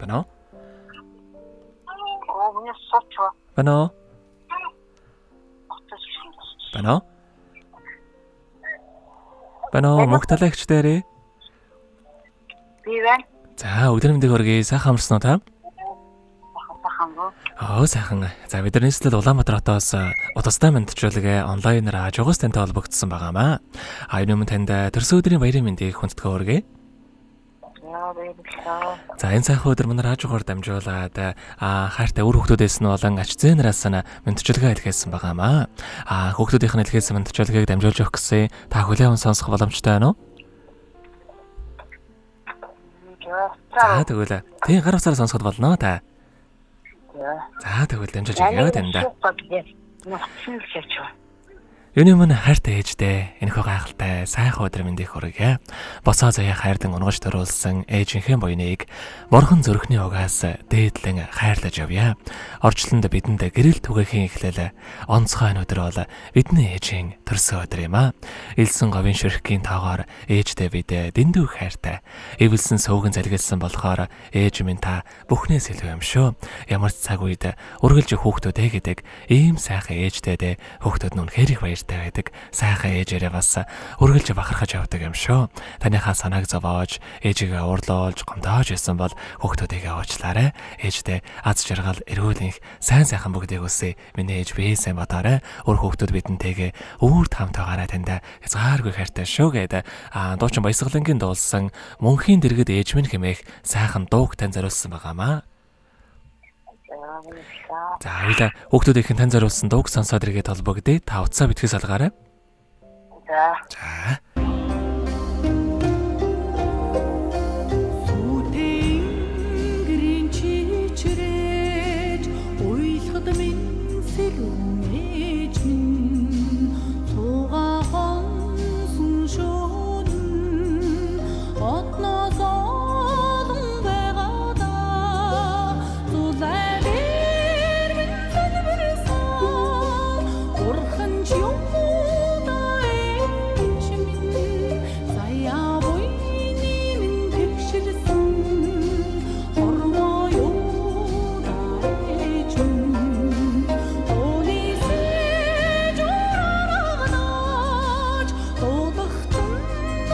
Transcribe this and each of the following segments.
Байна уу? Оо, миний сууч ба. Байна уу? Байна уу? Байна уу? Мөнх талаагч дээрээ. Би байна. За, өдөр мэндийг хүргэе. Сайхан амарсан уу та? Сайхан гоо. Оо, сайхан. За, бид нар нийслэл Улаанбаатар хотоос удастай мэндчүүлгээ онлайнаар жугаас тантай холбогдсон байгаамаа. А энэ өмнө танд төрсөн өдрийн баярын мэндийг хүндэтгэн хүргэе. За, баярлалаа. За, энэ сайхан өдөр манай радиогоор дамжуулаад хайртай үр хүүхдүүдээс нь болон ач зээ нараас нь мэндчилгээ илгээсэн байгаамаа. А хүүхдүүдийнх нь илгээсэн мэндчилгээг дамжуулж өгөх гэсэн та хүлээн аван сонсох боломжтой байна уу? За, тэгвэл тийм гар утсаараа сонсоход болно та. За. За, тэгвэл дамжуулж өгье танд. Нууцсан л шаач. Юуны өмнө хайртай ээждээ энэхүү гайхалтай сайхан өдөр мэндийг хүргье. Боцоо заяа хайрдан унгаж төрүүлсэн ээжийнхээ буйныг бурхан зүрхний угаас дээдлэн хайрлаж явъя. Орчлонд бидэнд гэрэл түгээхийн эхлэл онцгой энэ өдөр бол бидний ээжийн төрсөн өдөр юм аа. Илсэн говийн ширхгийн тоогоор ээждээ бид дэндүү хайртай. Эвэлсэн сөвгөн залгилсан болохоор ээж минь та бүхнээс илүү юм шүү. Ямар ч цаг үед үргэлж хүүхдүүдээ гэдэг ийм сайхан ээжтэй дээ хүүхдүүд нь үнэхээр их баяртай байдаг. Сайхан ээжээрээ бас үргэлж бахархаж явдаг юм шүү. Таныхаа санааг зовоож, ээжигээ уурлуулж, гомдоож байсан бол хүүхдүүдийгээ уучлаарай. Ээждээ аз жаргал, эрүүл энх, сайн сайхан бүгдийг хүсье. Миний ээж бие сайн бодоорой. Өөр хүүхдүүд бидэнтэйгээ үүрд хамт байгаарай, танд хязгааргүй хайртай шүү гэдэг дуучин Баясгалангийн дуулсан Мөнхийн дэргэд ээж минь хэмээх сайхан дууг тань зориулсан байгаамаа. За, баярлалаа. За, хоёлаа хүүхдүүдийнх нь тань зориулсан дууг сонсоод эргээд холбогдъё. Та утсаа битгий салгаарай. За. За. Сүтэнгэрийн чичрэж уйлахад минь сэлүүнэж минь цуга хонсон шөнө одноос олон байгаадаа зулай дээр минь зэнбэрсэн бурхан ч юм уу да ээж минь заяа буйны минь тэгшилсэн хорвоо юу да ээж минь тууны сэж урагнаж дуудахтан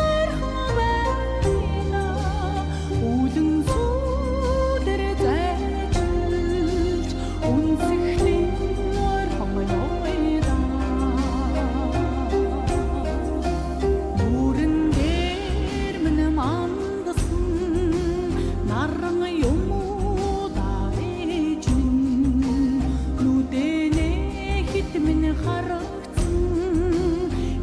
ойрхон байла үлэн сүдэр зайчилж үнсэхлэн ойрхон явъя. Бүрэн дээр минь мандсан наран юм уу да ээж минь нүдэнэ хит минь харагдсан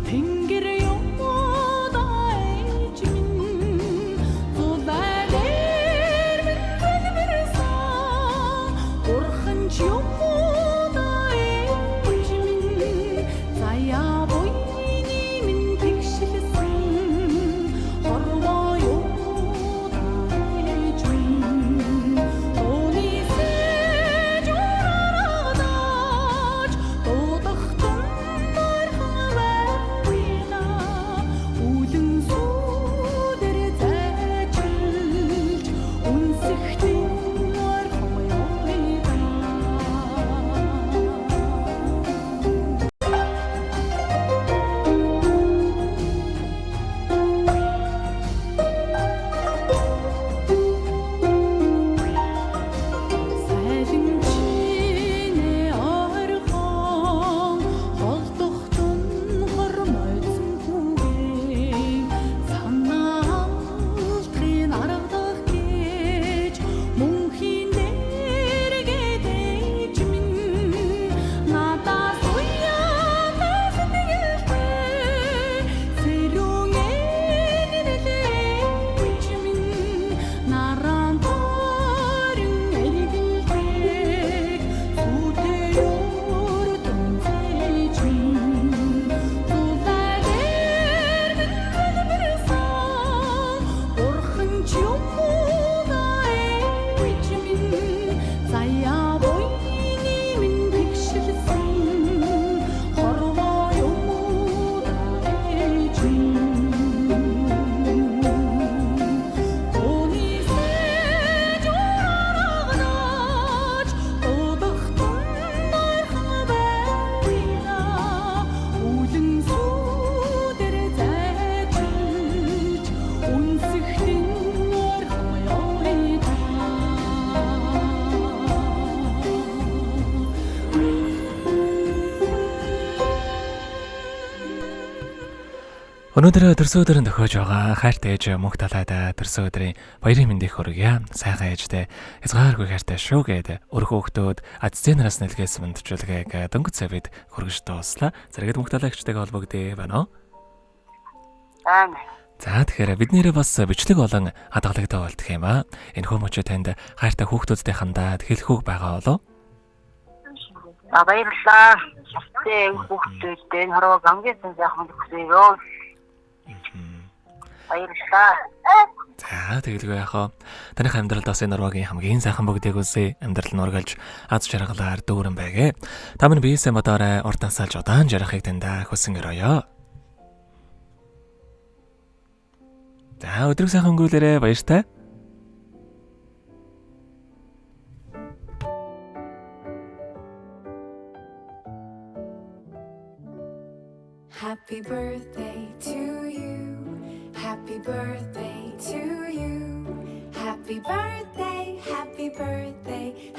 тэнгэр юм уу да ээж минь зулай дээр минь зэнбэрсэн бурхан ч юм уу да ээж минь заяа буйны минь тэгшилсэн хорвоо юу да ээж минь тууны сэж урагнаж дуудахтан ойрхон байла үлэн сүдэр зайчилж үнсэхтэн ойрхон явъя. Өнөөдөр төрсөн өдөр нь төхөөж байгаа хайртай ээж мөнх талаад төрсөн өдрийн баярын мэндийг хүргье. Сайхан ээжтэй хязгааргүй хайртай шүү гээд өрхөө хүүхдүүд Азценараас нэлгээсэн мэндчилгээг дөнгөж сая бид хүргэж дууслаа. Зэрэгэд мөнх талаа эгчтэйгээ холбогдъё байна уу? Аа. За, тэгэхээр бид нэрээ бас бичлэг болон хадгалагдаа болдох юм аа. Энэ хүмүүчээ танд хайртай хүүхдүүдтэй хандаад хэлэх үг байгаа болов? А, баярлалаа. Тэ хүүхдүүдтэй энэ хорвоо хамгийн сайн сайхан хүсье. Баярлалаа. За, тэгэлгүй яах вэ? Таных амьдралд бас энэ нурвагийн хамгийн сайхан бүгдийг үсэ. Амьдрал нь ургалж аз жаргалаар дүүрэн байгээ. Та минь биесээ бодоорой, урд насалж удаан жаргахыг таньда хүсэн өрөөё. За, өдрийг сайхан өнгөрүүлээрэй. Баяртай. Happy birthday to you. Happy birthday to you. Happy birthday, happy birthday,